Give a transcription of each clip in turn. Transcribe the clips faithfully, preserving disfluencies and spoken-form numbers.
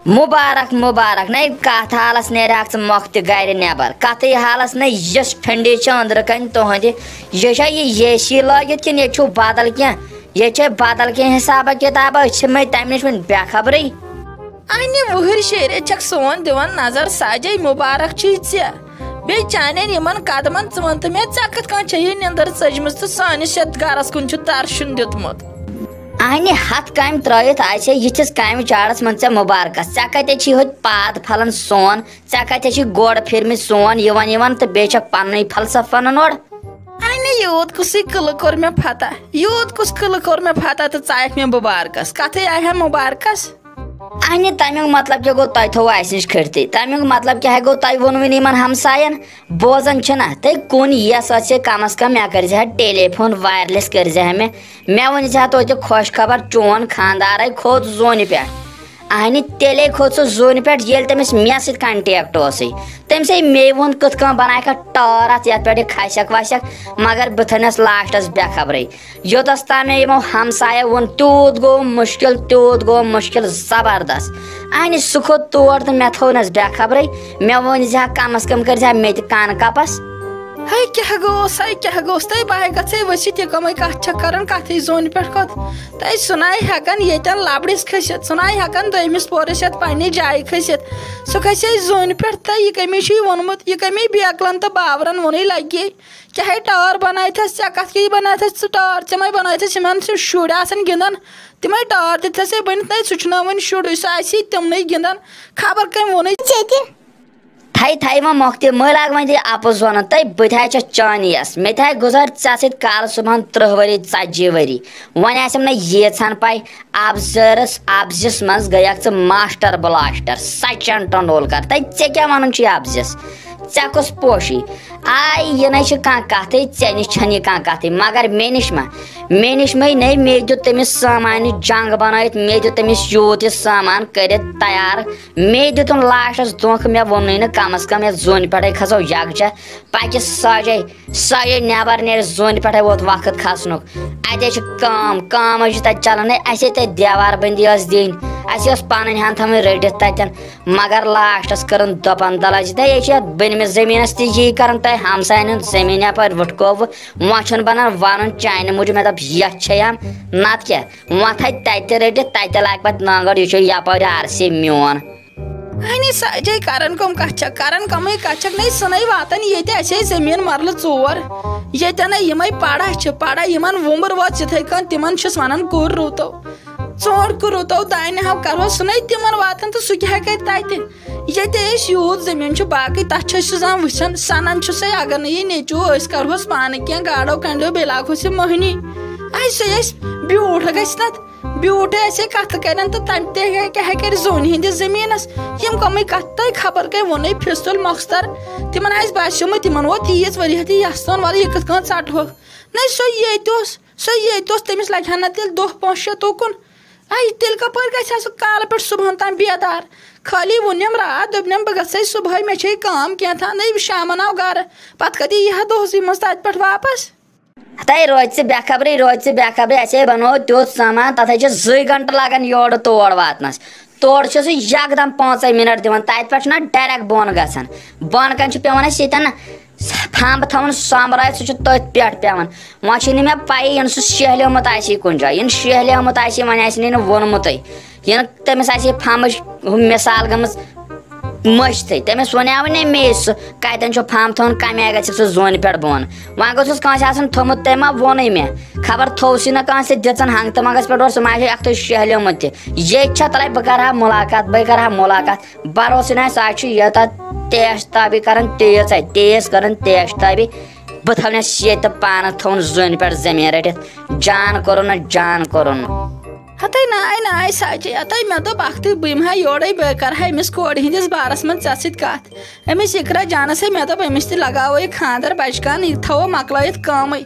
مُبارک، مُبارک، نَے کَتھ حالَس نیرِہَکھ ژٕ مۄکھتہِ گَرِ نٮ۪بَر؟ کَتھٕے حالَس نَے یِژھ ٹھنڈی چھِ أنٛدرٕ کَنہِ تُہٕنٛدِ۔ یہِ چھا یہِ اے سی لٲگِتھ کِنہٕ ییٚتہِ چھُو بدل کینٛہہ؟ ییٚتہِ چھے بدل کینٛہہ حِسابہ کِتابہ، أسۍ چھِ مےٚ تَمہِ نِش وٕنہِ بے خبرٕے۔ اَنہِ وُہٕرۍ شیٚرِتھ چھَکھ سون دِوان نظر سجے، مُبارک چھُے ژےٚ۔ بیٚیہِ چانٮ۪ن یِمن قدمن ژٕ وَن تہٕ مےٚ، ژےٚ کِتھ کٔنۍ چھےٚ یہِ نیٚنٛدٕر ژٔجمٕژ تہٕ سٲنِس یَتھ گرس کُن چھُ ترشُن دیُتمُت؟ اَنہِ ہَتھ کامہِ ترٲوِتھ آسہِ ہے یِتھِس کامہِ چاڑس منٛز ژےٚ مُبارکس۔ ژےٚ کَتہِ چھِ ہوٚتہِ پاد پھلان سون؟ ژےٚ کَتہِ چھِ گۄڈ پھِرمٕتۍ سون یِوان یِوان تہٕ بیٚیہِ چھَکھ پننُے فلسفہٕ وَنان اورٕ؟ اَنہِ یوٗت کُسٕے قٕلہٕ کوٚر مےٚ فتح، یوٗت کُس قٕلہٕ کوٚر مےٚ فتح تہٕ ژایَکھ مےٚ مُبارکس؟ کَتھٕے آیہِ ہا مُبارکس؟ اَنہِ تَمیُک مطلب کیٛاہ گوٚو؟ تۄہہِ تھوٚو اَسہِ نِش کھٔٹتھٕے۔ تَمیُک مطلب کیٛاہ گوٚو؟ تۄہہِ ووٚنوُے نہٕ یِمن ہمساین؟ بوزان چھِنہ تُہۍ کُن یَس ٲسۍ ہے، کم از کم مےٚ کٔرۍ زِ ہا ٹیلی فون، وایرلیس کٔرۍ زِ ہا مےٚ۔ مےٚ ؤنۍ زِ ہا توتہِ خوش خبر، چون خاندارے کھوٚت زوٗنہِ پٮ۪ٹھ۔ اَہنہِ تیٚلے کھوٚت سُہ زوٗنہِ پٮ۪ٹھ، ییٚلہِ تٔمِس مےٚ سۭتۍ contact اوسُے۔ تٔمۍ سے مے ووٚن کِتھ کٔنۍ بنایکھ ٹٲر اَتھ، یَتھ پٮ۪ٹھ یہِ کھسٮ۪کھ وسٮ۪کھ، مگر بہٕ تھٲونَس لاسٹَس بے خبرٕے۔ یوٚتَس تام مےٚ یِمو ہمسایو ووٚن، تیوٗت گوٚو مُشکِل، تیوٗت گوٚو مُشکِل زبردست۔ اَہنہِ سُہ کھوٚت تور تہٕ مےٚ تھٲونَس بے خبرٕے۔ مےٚ ؤنۍ زِ ہا، کم از کم کٔرۍ زِ ہا مےٚ تہِ کَنہٕ کَپَس۔ ہے کیٛاہ گوٚوس، ہے کیٛاہ گوٚوس؟ تَے بہٕ ہے گژھے ؤسِتھ، یہِ کَمٕے کَتھ چھَکھ کَران، کَتھٕے زوٗنہِ پٮ۪ٹھ کھوٚت۔ تَے سُہ نَے ہٮ۪کان ییٚتٮ۪ن لَبڑِس کھٔسِتھ، سُہ نَے ہٮ۪کان دوٚیمِس پورَس یَتھ پنٛنہِ جایہِ کھٔسِتھ۔ سُہ کھسہِ ہے زوٗنہِ پٮ۪ٹھ، تَے یہِ کٔمِس چھُے ووٚنمُت، یہِ کٔمۍ بیکلَن تہٕ باورَن ووٚنُے لَگہِ۔ کیٛاہ ہے ٹٲر بَنٲیتھَس ژےٚ؟ کَتھ کیٛاہ یہِ بَنٲیتھَس ژٕ ٹٲر؟ ژےٚ مَے بَنٲیتھَس یِمَن چھِ شُرۍ آسان گِنٛدان، تِمَے ٹٲر دِتھَس ہے بٔنِتھ۔ نَے سُہ چھُنہٕ وۄنۍ شُر، سُہ آسی تِمنٕے گِنٛدان۔ خبر کٔمۍ ووٚنُے ژےٚ تہِ؟ تھَے تھَے وۄنۍ مۄکھ تہِ، مٔلۍ لاگ وۄنۍ تہِ اَپُز وَنُن۔ تَے بہٕ تہِ ہا چھَس چٲنی یَس، مےٚ تہِ ہا گُزٲرۍ ژےٚ سۭتۍ کالہٕ صُبحَن تٕرٛہ ؤری، ژَتجی ؤری۔ وۄنۍ آسٮ۪م نہ ییٖژ ہَن پَے، اَپزٲرٕس اَپزِس منٛز گٔیَکھ ژٕ ماسٹر بلاسٹر سچن ٹنڈولکر۔ تَے ژےٚ کیٛاہ وَنُن چھُے اَپزِس؟ ژےٚ کُس پوشی؟ آے یہِ نَے چھِ کانٛہہ کَتھٕے، ژےٚ نِش چھَنہٕ یہِ کانٛہہ کَتھٕے، مگر مےٚ نِش ما؟ مےٚ نِش مَے نَے، مےٚ دیُت تٔمِس سامانہِ جنٛگ بَنٲیِتھ، مےٚ دیُت تٔمِس یوٗت یہِ سامان کٔرِتھ تیار۔ مے دیُتُن لاسٹَس دھوکہٕ، مےٚ ووٚنُے نہٕ کم از کم یَتھ زوٗنہِ پٮ۪ٹھَے کھسو یکجا۔ پَکہِ ساجے، ساجے نٮ۪بر نیرِ زوٗنہِ پٮ۪ٹھَے ووت وقت کھسنُک۔ اَتے چھِ کٲم، کٲم حظ چھِ تَتہِ چلان۔ ہے، اَسے تَتہِ دیوار بندی ٲس دِنۍ، اَسہِ ٲس پَنٕنۍ ہَن تھاوٕنۍ رٔٹِتھ تَتٮ۪ن۔ مگر لاسٹَس کٔرٕن دۄپَن دَلا زِ تۄہہِ یے چھِ یَتھ بٔنمِس زٔمیٖنَس تہِ یی کَران، تۄہہِ ہمساینہِ ہُنٛد زٔمیٖن یَپٲرۍ وٕٹھکووٕ، وۄنۍ چھُنہٕ بَنان وَنُن چانہِ موٗجوٗب۔ مےٚ دوٚپ، یَتھ چھے ہم، نَتہٕ کیٛاہ؟ وۄنۍ تھایہِ تتہِ رٔٹِتھ، تتہِ لاگہِ پتہٕ نانگڑ، یہِ چھُ یپٲرۍ آر سی میون۔ اہنی سجے کرن کم کتھ چھکھ، کرن کمٕے کتھ چھکھ، نے سُنے واتن ییٚتہِ اَسے زٔمیٖن مرلہٕ ژور۔ ییٚتٮ۪ن یِمے پڑا چھِ، پڑا یِمن وُمبر وٲژ یِتھے کٔنۍ، تِمن چھِس ونان کُر رُتو، ژوٗنٛٹھ کُر رُتو، دانہِ ہاو کرہوس، سُنے تِمن واتن تہٕ سُہ کیٛاہ کرِ تتہِ؟ ییٚتہِ أسۍ یوٗت زٔمیٖن چھُ، باقٕے تَتھ چھِ أسۍ سُہ زَن وٕچھان، سَنان چھُ سُے، اگر نہٕ یہِ نیٚچوٗ أسۍ کَرہوس پانہٕ کینٛہہ، گاڈو کَنڈیو، بیٚیہِ لاگہوس یہِ مٔہنی۔ اَسہِ سُے اَسہِ بیوٗٹھ گژھِ نَتہٕ، بیوٗٹھٕے اَسے کَتھٕ کَرن تہٕ تَمہِ تہِ ہیٚکہِ، کیٛاہ ہیٚکہِ کَرِ زوٗنہِ ہِنٛدِس زٔمیٖنَس؟ یِم کَمٕے کَتھٕ تۄہہِ خبر کَمہِ ووٚنُے فِستُل مۄخصر، تِمَن آسہِ باسیومُت، تِمَن ووت تیٖژ ؤرۍ یَتھ یہِ یَژھ تون، وَلہٕ یہِ کِتھ کٔنۍ ژَٹہوکھ؟ نہ، سُہ ییٚتہِ اوس، سُہ ییٚتہِ اوس، تٔمِس لَگہِ ہا نہ تیٚلہِ دۄہ پانٛژھ شےٚ توکُن۔ اَے، تیٚلہِ کَپٲرۍ گژھِ ہا سُہ کالہٕ پٮ۪ٹھ صُبحَن تام بیدار؟ خٲلی ووٚنُم راتھ، دوٚپنَم، "بہٕ گژھَے صُبحٲے، مےٚ چھے کٲم کینٛہہ تھاو، نَے شامَن آو گَرٕ، پَتہٕ کَتہِ یی ہا دۄہسٕے منٛز تَتہِ پٮ۪ٹھ واپَس؟" ہَتَے روزِ ژٕ بے خبرٕے، روزِ ژٕ بے خبرٕے، اَسے بَنوو تیُتھ سامان، تَتھ ہے چھِ زٕے گھنٹہٕ لَگان یورٕ تور واتنَس۔ تورٕ چھُ سُہ یَکدَم پانٛژَے مِنَٹ دِوان، تَتہِ پٮ۪ٹھ چھُنہ direct بۄن گژھان۔ بۄن کَنہِ چھُ پٮ۪وان اَسہِ ییٚتٮ۪ن نہ پھمب تھاوُن سۄمبرٲیِتھ، سُہ چھُ تٔتھۍ پٮ۪ٹھ پٮ۪وان۔ وۄنۍ چھُے نہٕ مےٚ پَیی، یِنہٕ سُہ شیہلیومُت آسی کُنہِ جایہِ، یِنہٕ شیہلیومُت آسی، وۄنۍ آسہِ نہٕ یِنہٕ ووٚنمُتٕے، یِنہٕ تٔمِس آسہِ ہے پھمبٕچ ہُہ مِثال گٔمٕژ مٔشتٕے۔ تٔمِس وَنیٛاوٕے نَے مے سُہ کَتٮ۪ن چھُ پھمب تھاوُن، کَمہِ آیہِ گژھِ سُہ زوٗنہِ پٮ۪ٹھ بۄن۔ وۄنۍ گوٚژھُس کٲنٛسہِ آسُن تھوٚمُت، تٔمۍ ما ووٚنُے مےٚ؟ خبر تھوٚو سُے نہ کٲنٛسہِ دِژٕن ہنٛگتہٕ منٛگَس پٮ۪ٹھ اورٕ، سُہ ما آسہِ ہے اَکھتُے شیہلیومُت تہِ۔ ییٚتہِ چھا ترٛاے، بہٕ کَرٕ ہا مُلاقات، بہٕ کَرٕ ہا مُلاقات۔ بھروسہٕ نہٕ اَسہِ، آز چھُ یوٗتاہ تیز تابی کران، تیز ہے، تیز کران، تیز تابی۔ بہٕ تھاونس ییٚتہِ تہٕ پانس تھاوُن زوٗنہِ پٮ۪ٹھ زٔمیٖن رٔٹِتھ۔ جان کوٚرُن نہٕ، جان کوٚرُن نہٕ۔ ہتے ناے، ناے ساجے، ہتے مےٚ دوٚپ اکھتُے بہٕ یِمہٕ ہا یورے، بہٕ کرٕ ہا أمِس کورِ ہٕنٛدِس بارس منٛز ژےٚ سۭتۍ کتھ۔ أمِس اقرا جانس ہے مےٚ دوٚپ أمِس تہِ لگاوو یہِ خانٛدر، بچہِ کان یہِ تھاوو مۄکلٲیِتھ کٲمٕے۔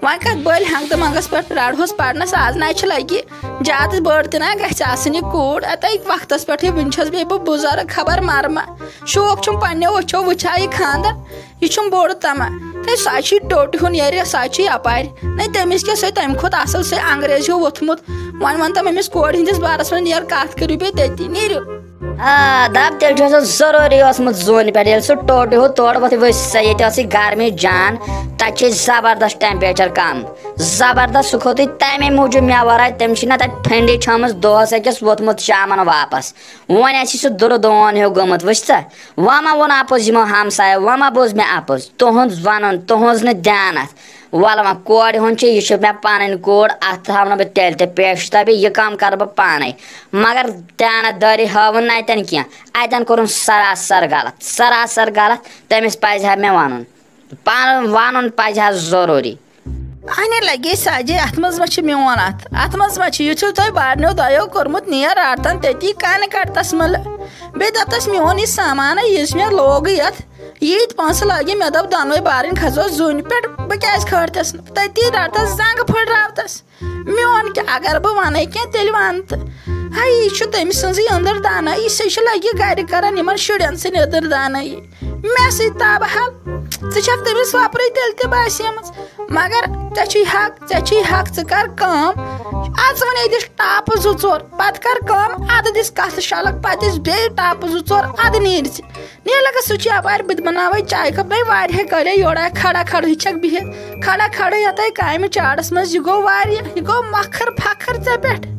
وۄنۍ کتھ بٔلۍ ہنٛگتہٕ منٛگس پٮ۪ٹھ پرٛارہوس پرنس، آز ناے چھِ لگہِ زیادٕ بٔڑ تہِ نہ گژھِ آسٕنۍ یہِ کوٗر۔ اتے وقتس پٮ۪ٹھٕے وُنہِ چھَس بیٚیہِ بہٕ بُزرگ، خبر مرٕ ما۔ شوق چھُم پننیو أچھو وٕچھان یہِ خانٛدر۔ یہِ چھُم بوٚڑ طمع۔ تہٕ سُہ چھُے ٹوٚٹ ہیوٗ نیرِ، سُہ چھُے اپارِ۔ نَے تٔمِس کیٛاہ، سُہ تَمہِ کھۄتہٕ اصل، سُہ انگریز ہیوٗ ووٚتھمُت۔ وۄنۍ وَن تہٕ أمِس کورِ ہٕنٛدِس بارَس منٛز، نیر کَتھ کٔرِو بیٚیہِ تٔتی، نیٖرِو۔ آ، دَپ، تیٚلہِ چھُ آسان ضروٗری اوسمُت زوٗنہِ پٮ۪ٹھ۔ ییٚلہِ سُہ ٹوٚٹ ہیوٚو تورٕ وۄتھِ ؤسۍ سۄ، ییٚتہِ ٲسٕے گرمی جان، تَتہِ چھِ زبردست temperature کم، زبردست۔ سُہ کھوٚتُے تَمے موٗجوٗب مےٚ وَرٲے، تٔمِس چھِ نہ تَتہِ ٹھنڈی چھٲمٕژ دۄہَس أکِس، ووتمُت شامَن واپَس۔ وۄنۍ آسہِ سُہ دُرٕ دون ہیوٗ گوٚمُت، وٕچھ ژٕ۔ وۄنۍ ما ووٚن اَپُز یِمو ہمسایو، وۄنۍ ما بوٗز مےٚ اَپُز؟ تُہُنٛد وَنُن، تُہٕنٛز نہٕ دیانَتھ۔ وَلہٕ وۄنۍ کورِ ہُنٛد چھُ، یہِ چھِ مےٚ پَنٕنۍ کوٗر، اَتھ تھاوٕ نہٕ بہٕ تیٚلہِ تہِ پیش تَبہِ، یہِ کٲم کَرٕ بہٕ پانَے۔ مگر دیانت دٲری ہٲوٕن نہٕ اَتٮ۪ن کینٛہہ۔ اَتٮ۪ن کوٚرُن سراسر غلط، سراسر غلط۔ تٔمِس پَزِ ہا مےٚ وَنُن۔ پَنُن وَنُن پَزِ ہا ضروٗری۔ اَنے لَگے سَجے، اَتھ منٛز ما چھِ میون اَتھ؟ اَتھ منٛز ما چھِ؟ یُتھُے تۄہہِ بارنیو دۄیو کوٚرمُت، نیر رَٹتَن تٔتی کَنہِ کَٹتَس مَلہٕ۔ بیٚیہِ دَپتَس، میون یہِ سامانہ یُس مےٚ لوگٕے یَتھ، ییٖتۍ پونٛسہٕ لٲگِم، مےٚ دوٚپ، دۄنوَے بارٕنۍ کھسو زوٗنہِ پٮ۪ٹھ، بہٕ کیٛازِ کھٲرتَس نہٕ؟ تٔتی رَٹتَس زنٛگہٕ پھٕٹراوتَس۔ میون کیٛاہ، اگر بہٕ وَنَے کینٛہہ، تیٚلہِ وَن تہٕ۔ ہَے، یہِ چھُ تٔمۍ سٕنٛزٕے أنٛدٕر دانٲیی، سۄ چھِ لَگہِ گَرِ کَران یِمَن شُرٮ۪ن سٕنٛدِ أنٛدٕر دانٲیی۔ مےٚ سۭتۍ تابہٕ حال، ژٕ چھَکھ تٔمِس وۄپرٕے تیٚلہِ تہِ باسیمٕژ۔ مگر ژےٚ چھُے حق، ژےٚ چھُے حق، ژٕ کَر کٲم۔ اَژٕ وۄنۍ ییٚتِس ٹاپہٕ زٕ ژور، پَتہٕ کَر کٲم، اَدٕ دِس کَتھٕ شَلَکھ، پَتہٕ دِس بیٚیہِ ٹاپہٕ زٕ ژور، اَدٕ نیٖرۍ ژٕ۔ نیلہ گژھ سُہ چھُ یپارِ، بہٕ تہِ بناوے چایہِ کپ۔ نَے واریاہے کَرے یورٕ آے کھڑا کھڑہٕے چھَکھ بِہِتھ۔ کھڑا کھڑہٕے یَتھ آے کامہِ چاڑَس منٛز، یہِ گوٚو واریاہ، یہِ گوٚو مَکھٕر پھَکھٕر ژےٚ پٮ۪ٹھ۔